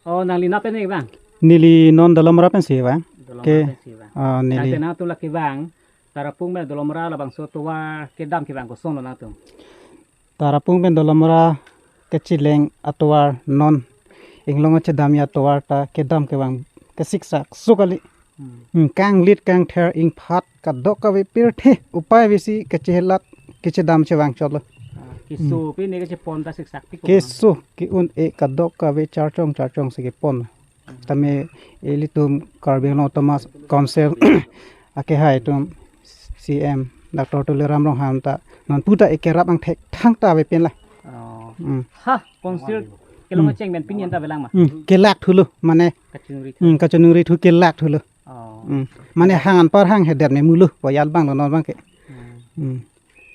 Nang li na pen bang nili non dolomra pen si bang ke nili na tu la ki bang tarapung ben dolomra la bang so towa ke dam ki bang ko son na tu tarapung ben dolomra ke chileng atwar non inglong che damia towar ta ke dam ke bang ke siksa sukali kang lit kang ther ing phat ka dok ka we pir the upai bisi ke chelat ke che dam che bang cholo ki su pi ne ke che pon ta siksa pi ko ke su ki un e ka dok ka we char chong se ke pon tame elitum Karbi Autonomous Council ake hai tum CM Dr. Tuliram Rong ham ta non puta e ke rap ang thek thang ta we pen la ha council kelong cheng ben pinian ta belang ma ke lak thulu mane kacunuri thu ke lak thulu mane hangan par hang hedet ne mulu boyal bang non bang ke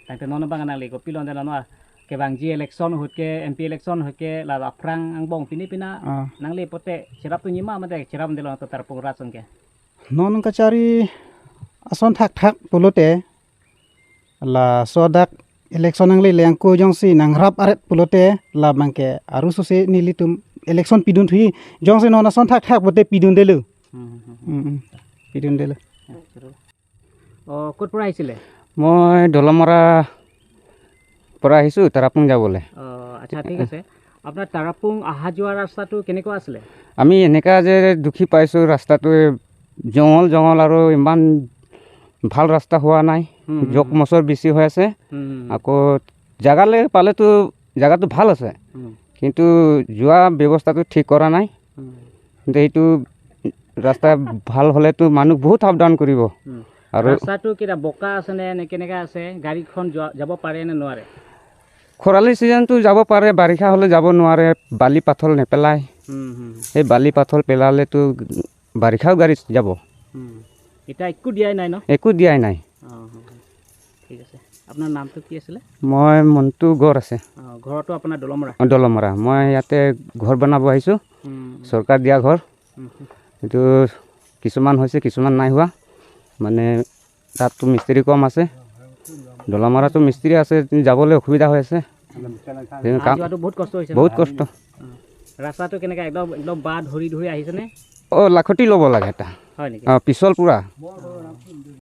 tang te non bang na le ko pilon de no ke bang ji election hut ke MP election hut ke la prang ang bong pini pina nang le pote cerap tu nyima mate cerap de lo to tarpung rason ke non kachari ason thak thak pulote la sodak election ang le leng ko jong si nang rap aret pulote la bangke aru suse nilitum election pidun thui jong si non ason thak thak pote pidun delu pidun delu ক'ত পৰা আহিছিলে? মই দলমৰা পৰা আহিছোঁ তাৰাপুং যাবলৈ। আচ্ছা ঠিক আছে। আপোনাৰ তাৰাপুং অহা যোৱা ৰাস্তাটো কেনেকুৱা আছিলে? আমি এনেকুৱা যে দুখী পাইছোঁ, ৰাস্তাটো জঙল জঙল আৰু ইমান ভাল ৰাস্তা হোৱা নাই, জোক মছৰ বেছি হৈ আছে। আকৌ জেগালৈ পালেতো জেগাটো ভাল আছে, কিন্তু যোৱা ব্যৱস্থাটো ঠিক কৰা নাই। কিন্তু সেইটো ৰাস্তা ভাল হ'লেতো মানুহ বহুত আপ ডাউন কৰিব। আৰু ৰাস্তাটো কিবা বোকা আছে নে কেনেকুৱা আছে? গাড়ীখন যাব পাৰে নে নোৱাৰে? খৰালি ছিজনটো যাব পাৰে, বাৰিষা হ'লে যাব নোৱাৰে। বালি পাথৰ নেপেলায়, সেই বালি পাথৰ পেলালেতো বাৰিষাও গাড়ী যাব। এতিয়া একো দিয়াই নাই ন? একো দিয়াই নাই। ঠিক আছে। আপোনাৰ নামটো কি আছিলে? মই মনটো গড় আছে। ঘৰটো আপোনাৰ দলমৰা? দলমৰা। মই ইয়াতে ঘৰ বনাব আহিছোঁ, চৰকাৰ দিয়া ঘৰ। এইটো কিছুমান হৈছে, কিছুমান নাই হোৱা। মানে তাততো মিস্ত্ৰী কম আছে, দলমৰাটো মিস্ত্ৰী আছে, যাবলৈ অসুবিধা হৈ আছে। বহুত কষ্ট হৈছে, বহুত কষ্ট। ৰাস্তাটো কেনেকুৱা? একদম একদম বাঁহ ধৰি ধৰি আহিছেনে? অঁ, লাখুটি ল'ব লাগে এটা। হয় নেকি? অঁ, পিছল পূৰা।